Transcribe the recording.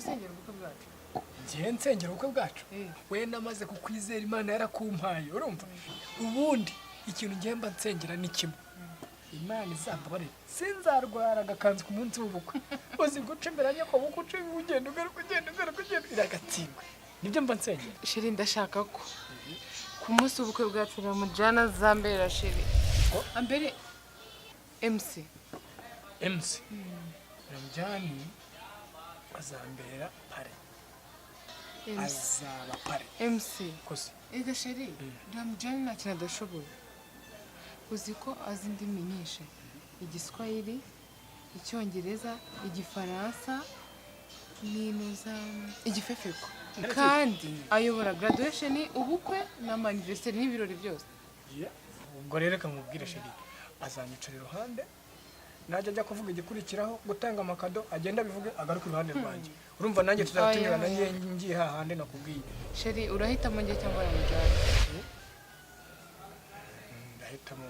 Ujya usengera ubukwe bwacu? Ngiye nsengera ubukwe bwacu. We namaze kukwizera, Imana yarakumpaye. Urumva, ubundi ikintu ngiye mba nsengera ni kimwe: Imana izambabarire sinzarwara agakanzu ku munsi w'ubukwe. Uzi guca imbere ya nyoko bukwe, uca ugenda ugaruka, ugenda ugaruka, ugenda, iragatsindwa. Nibyo mba nsengera. Chéri, ndashaka ko ku munsi w'ubukwe bwacu Ramujana azambera, chéri, ambere MC. MC Ramjani azambera parrain. MC. Azaba parrain. MC. Kose. Ega chéri, Ramujani nta kintu adashoboye. Uzi ko azi indimi nyinshi: Igiswahili, Icyongereza, Igifaransa n'inuza Igifefeko, kandi ayobora graduation, ubukwe n'ama anniversaire n'ibirori byose. Yeah. Ubwo rero reka mubwire, chéri, azanyicara iruhande. Najya ajya kuvuga igikurikiraho, gutanga ama cadeau, agenda abivuge, agaruke iruhande rwanjye. Urumva nanjye tuzaba Oya, tunyurana. Oya. Ngiye hahandi nakubwiye. Chéri, urahitamo njye cyangwa Ramujani? Ndahitamo